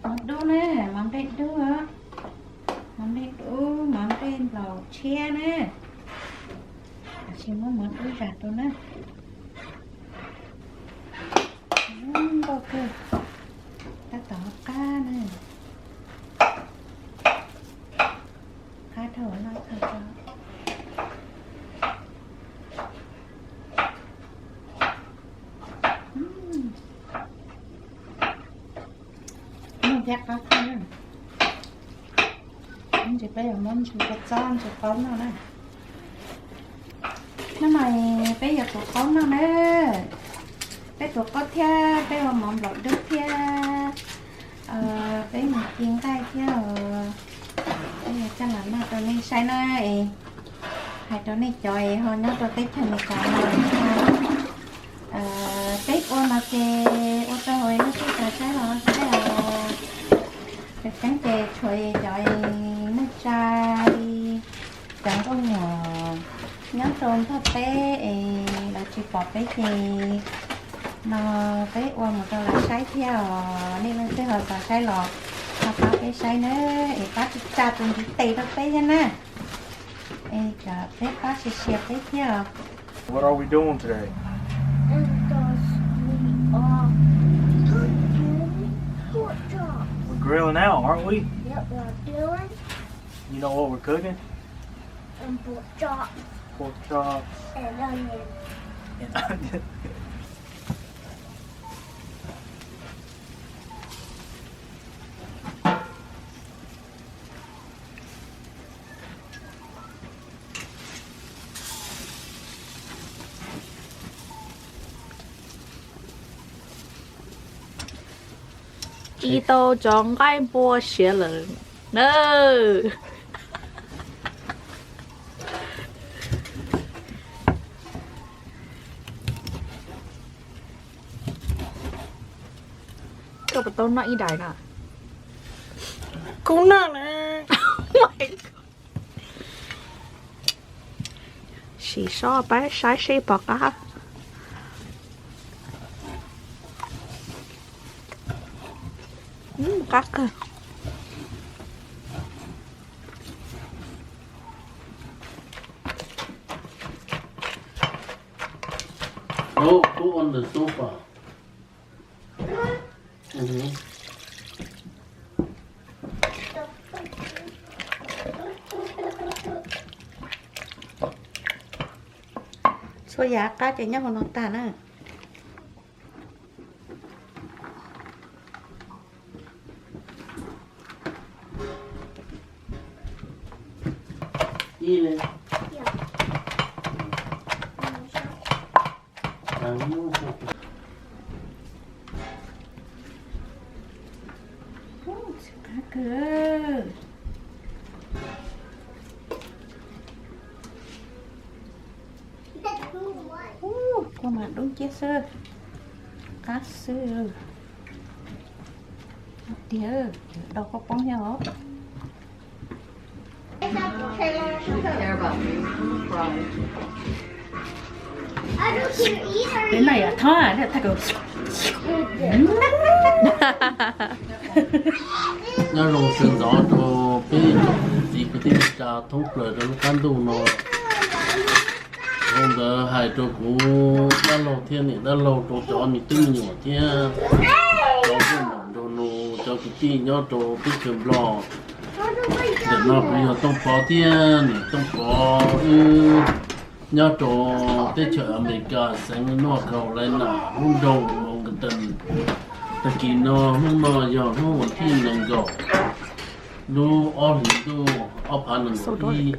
Mov dub na, mov nplej dub, mov nplej dub, mov nplej nplaum tshiab na. Tab sis muab mov dub zam rau na. Nkauj kawg, tab tom qab na. Qab dhau no kawg. Noj thiab qab kawg. Ntsis peb yuav muab ntsis kua txob ntsis qaub noj na. Hnub no peb yuav tuav qaub noj na. Peb tuav qaub thiab peb ua mov nplaum dub thiab, peb mus ci nqaij thiab os. Peb yuav coj los noj rau nej saib na es. Hais rau nej cov es ho nyob rau teb chaws Amelikas no, peb ua no ces ua rau hauv nej sawv daws saib los saib os. Tseem ceeb ces tshuav cov neej tsa li cov nkauj muam nyob rau Nplog teb es lawv tsis pom peb ces no peb ua mus rau lawv saib thiab os. Nej leej twg ho xav saib los ho pab peb saib na, es pab tsa tus ntiv tes rau peb thiab na, es kom peb pab share share peb thiab os. What are we doing today? Because we are cooking pork chop. We're grilling out, aren't we? Yep, we're grilling. You know what we're cooking? And pork chop. Pork chop. And onion. And onion. Ci tau cov nqaij npua siav lawm na. Koj puas tau noj ib daim na? Kuv noj na. Sim sob pab saib seb puas qab. Qab kawg. Nope, put on the sofa. Txhua yam qab ces nyob hauv no tag na. Qab kawg. Ub, kua mas dub ciab xwb, qab xwb. Tiag, dau koj poob thiab os. Peb noj yam thob. Nyob zoo sawv ntxov rau peb tsoom kwv tij neej tsa thoob plaws rau lub qab ntuj no. Zoo ntawd hais rau kuv dab laug thiab niam dab laug, rau cov me tub me nyuam thiab cov phooj ywg nraug nus, cov kwv tij nyob rau teb chaws Nplog. Ntawm no kuv yog Tooj Pov thiab niam Tooj Pov, wb nyob rau teb chaws Amelikas, xeev North Carolina, lub nroog Moncton. Tag kis no, hnub no yog hnub vas thib nees nkaum, lub ob hlis ntuj ob phav nees nkaum ib.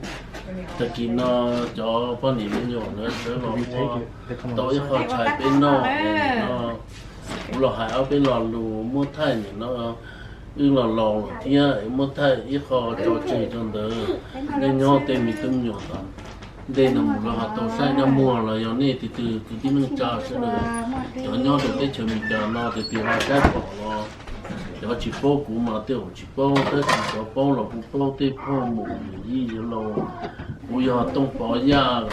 Tag kis no cov poj niam me nyuam lawv sawv los ua tau ib qho tshais peb noj no. Kuv los hais ob peb lo lus muab thaij nim no, wb los laus lawm thiab muab thaij ib qho tso tseg rau ntawd. Nej nyob tej me tub me nyuam tom ntej no mus lawv ho tau saib dab muag los yog nej tus twg kwv tij neej tsa sawv daws, cov nyob rau teb chaws Amelikas no tus twg ho saib pom los, cov tsis paub kuv mas tej zaum tsis paub, tab sis cov paub los kuv paub, tej phooj ywg yij laus, kuv yog Tooj Pov Yaj,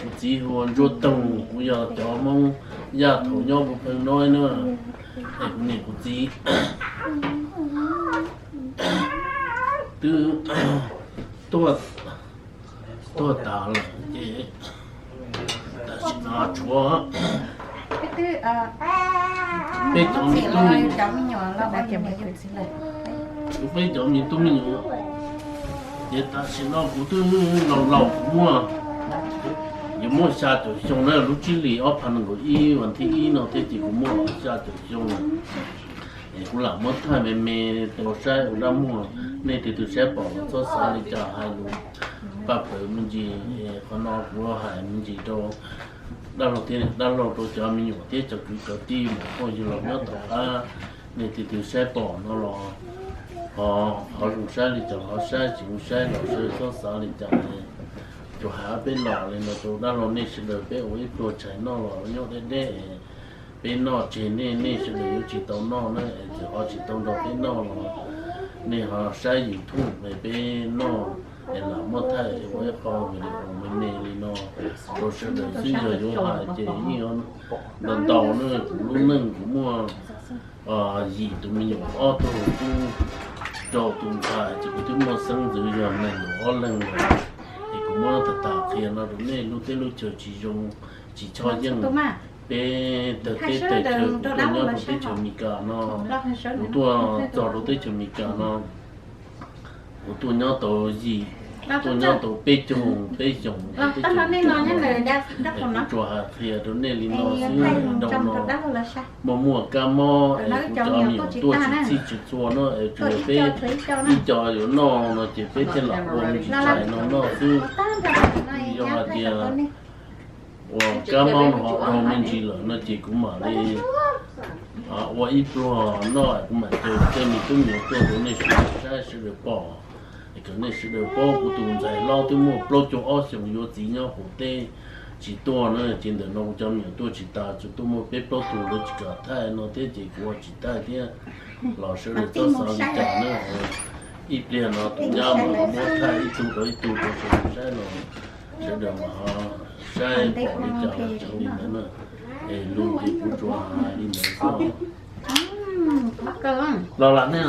kuv txiv hu ua Ntsuab Toog, kuv yog cov Hmoob Yaj thaum nyob puv pheej no na, es kuv niam kuv txiv twb tuag, tuag tas lawm ces tam sim no tshuav peb cov me tub me nyuam, tshuav peb cov me tub me nyuam. Ces tam sim no kuv twb laus laus, kuv muaj, yuav muaj xya caum xyoo na, lub tsib hlis ob phav nees nkaum ib vas thib ib no thiab ces kuv muaj xya caum xyoo lawm. Es kuv lam muab thaij me me rau saib ua dab muag, nej tus twg saib pom los txhob xav li cas hais lus paj plaws me ntsis. Qhov no kuv hais me ntsis rau dab laug thiab dab laug, rau cov me nyuam thiab cov kwv cov tij mas phooj ywg los nyob tom qab, nej tus twg saib pom no los ho zoo saib li cas ho saib, tsis zoo saib los sawv daws txhob xav li cas. Tsuas hais ob peb los li no rau dab laug nej sawv daws peb ua ib pluag tshais noj los nyob deb deb, peb noj tseg nej, nej sawv daws yuav tsis tau noj na, es txawm ho tsis tau nrog peb noj los nej ho saib YouTube es peb noj, es lam muab thaij ua ib qho video me me li no rau sawv daws xwb. Yog yuav hais ces yeej ntau ntau na, kuv lub neej kuv muaj yim tus me nyuam, ob tug tub, rau tus ntxhais ces kuv twb muaj xeeb ntxwv yog nees nkaum ob leeg lawm. Es kuv muab tham tham qhia no rau nej, lub teb lub chaw tsis zoo, tsis tshua yeej. Peb tawg teb tawg chaw, kuv tuaj nyob rau teb chaws Amelikas no, kuv tuaj txog rau teb chaws Amelikas no, kuv tuaj nyob tau yim, tuaj nyob tau peb caug peb xyoos rau teb chaws Amelikas no. Es kuv tsuas hais qhia rau nej li no xwb, rau no muaj muaj kab mob es kuv cov me nyuam tuaj tsis txhij tsis txhua no es tsuas yog peb ib co yuav noj no ces peb thiaj lam ua me ntsis tshais no noj xwb. Yog hais tias uas kab mob no ho dhau me ntsis lawm no ces kuv mam li ua ib pluag noj, kuv mam caw tej me tub me nyuam tuaj rau nej sawv daws saib sawv daws pom. Es kom nej sawv daws paub, kuv tus ntxhais hlob twb muaj plaub caug ob xyoos yuav txiv nyob qaum teb tsis tuaj na, ces ntawm no kuv cov me nyuam tuaj tsis tas, tsuas tuaj muaj peb plaub tug, lawv tsis kam thaij no thiab ces kuv ua tsis thaij thiab. Los sawv daws txhob xav li cas na. Ib pliag no tus nyab mas muab thaij ib tug rau ib tug rau sawv daws saib los sawv daws mas ho saib pom li cas los tsev li ntawd na. Es lus ces kuv tsuas hais li ntawd xwb. Los lam nej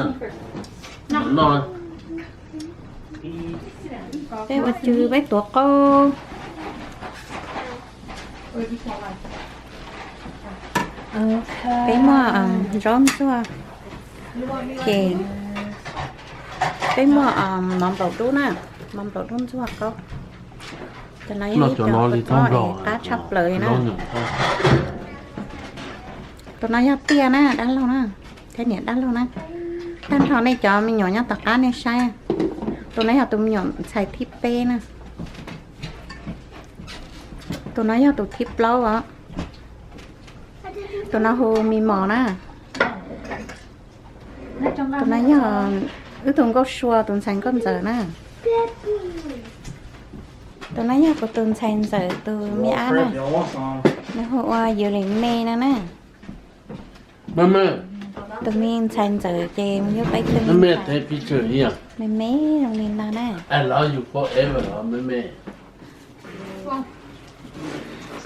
noj. Peb ua cw, peb tuav qaub. Peb muaj zaub ntxuaj, ces peb muaj mov nplaum dub na, mov nplaum dub ntxuaj qaub. Cov no yog ib co qaub es qab tshaj plaws li na. Tus no yog tiaj na, dab laug na, thiab niam dab laug na. Tag nrho nej cov me nyuam nyob tom qab nej saib, tus no yog tus me nyuam ntxhais thib peb na. Tus no yog tus thib plaub os. Tus no hu Me Mos na. Tus no yog wb tus nkauj sua, tus ntxhais nkauj ntxawm na. Tus no yog kuv tus ntxhais ntxawm tus me ab na. Nws hu ua Yus Lim Me no na. Tus me ntxhais ntxawm ces mus yuav peb tus me me zoo li no na.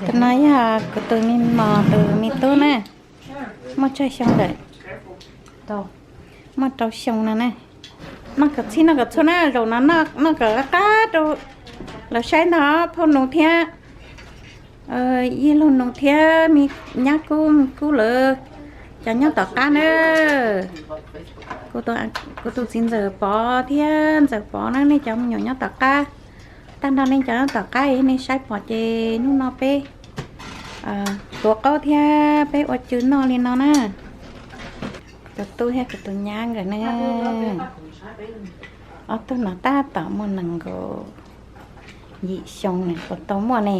Tus no yog kuv tus me mos tus me tub na. Muaj tsawg xyoo lawm? Muaj rau xyoo no na. Noj kom txhij noj kom txhua na, zaum no noj kom qab qab rau lawv saib ntag, phauj nus thiab yij laug nus thiab me nyab kub me kub lawv cov nyob tom qab na. Kuv tus txiv ntxawm Pov thiab ntxawm Pov na, nej cov me nyuam nyob tom qab. Tag nrho nej cov nyob tom qab nej saib pom ces hnub no peb tuav qaub thiab peb ua cw noj li no na. Kuv tus tub thiab kuv tus nyab nkawd ne. Ob tug no tab tom muaj nees nkaum yim xyoo ne, puas tau muaj ne?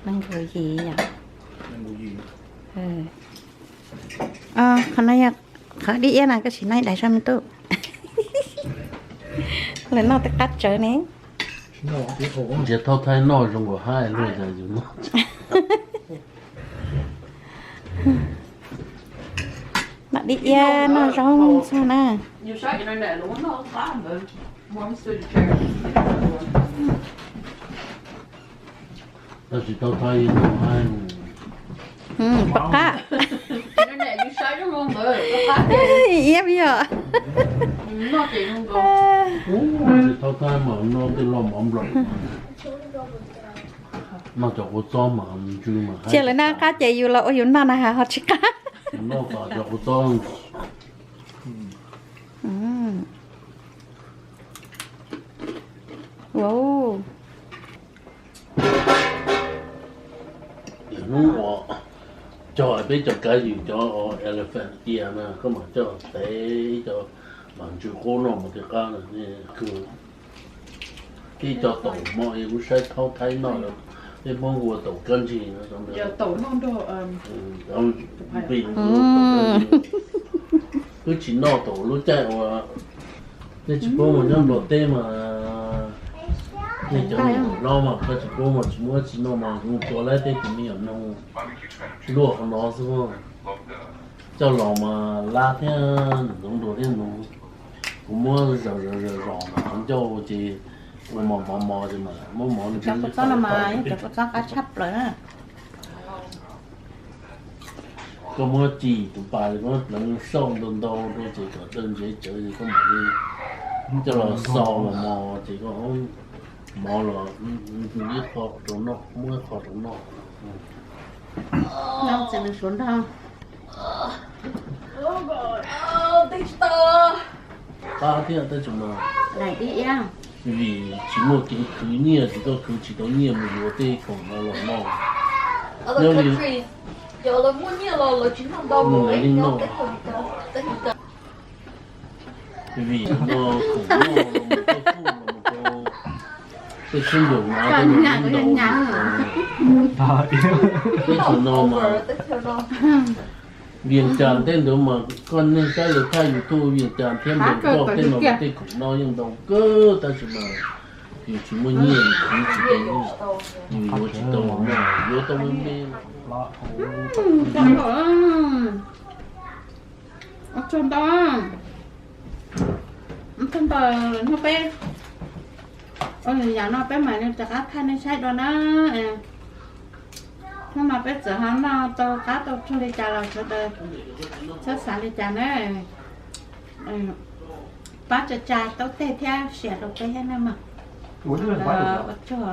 Nees nkaum yim yom. Qhov no yog qhov dib iab na, koj sim noj ib daim saib me tub. Lawv noj tej qab tsawv ne. Ntsia thaub thaib noj zoo nkaus haib luaj yus noj. Noj dib iab noj zaub ntxuag na. Tab sis thaub thaib noj haib. Pom qab. Iab yom. Thaub Thaib mas noj tej loj mov nplom, noj cov kua txob mas ntsw mas. Cia lawv noj qab ces yus los ua yus noj na has ho tsis qab. Noj cov kua txob. Hnub uas cog peb cov kav ywm cov elephant ear na, koj mam coj tev cov mas ntsw qub noj mus tej qab na. Thiab cov taum hmo es kuv saib Thaub Thaib noj, peb Hmoob hu ua taum kab ntsig no. Wb tsis noj taum lub caij uas nej tsis paub mas nyob Nplog teb mas, nej cov niam hlob mas koj tsis paub mas tsis muaj dab tsi noj mas mus tua laib tej tus me nyuam noog luaj qhov no xwb. Coj los mas lab thiab ntxoov dua thiab ntxoov. Kuv muab zom zom zom zom mas qhov ncauj ces ua mos mos mos ces mas muab mov cov kua txob no mas yog cov kua txob qab tshaj plaws na. Koj muab ci tus pas, koj muab pleev sauj ntau ntau rau ces kom daws ntsev tsawv ces koj mam li coj los xaus los mos ces koj mov los ib qho rau noj, muab ib qho rau noj. Noj txawm nws suav nrog. Qab thiab tab sis mas vim tsis muaj kev khwv nyiaj ces koj khwv tsis tau nyiaj mus yuav tej khoom no los noj. Nyob li vim no khoom noj los mus koj kuj los mus rau tej sib ncaus na, tej no mas Vias Cas tej ntawd mas koj nej saib lawv thaij YouTube Vias Cas thiab Nplog tej no tej khoom noj yeej ntau kawg tab sis mas yus tsis muaj nyiaj yus khwv tsis tau, yus yuav tsis tau, yuav tau me me. Ua tsaug ntau, ua tsaug ntau. Hnub peb ua yam no peb mam li rov qab thaij nej saib dua na. Hnub no peb txawm ho noj tau qab tau tsuag li cas los sawv daws txhob xav li cas na. Pab tsa tsa taub teg thiab share rau peb thiab na mog. Ua tsaug.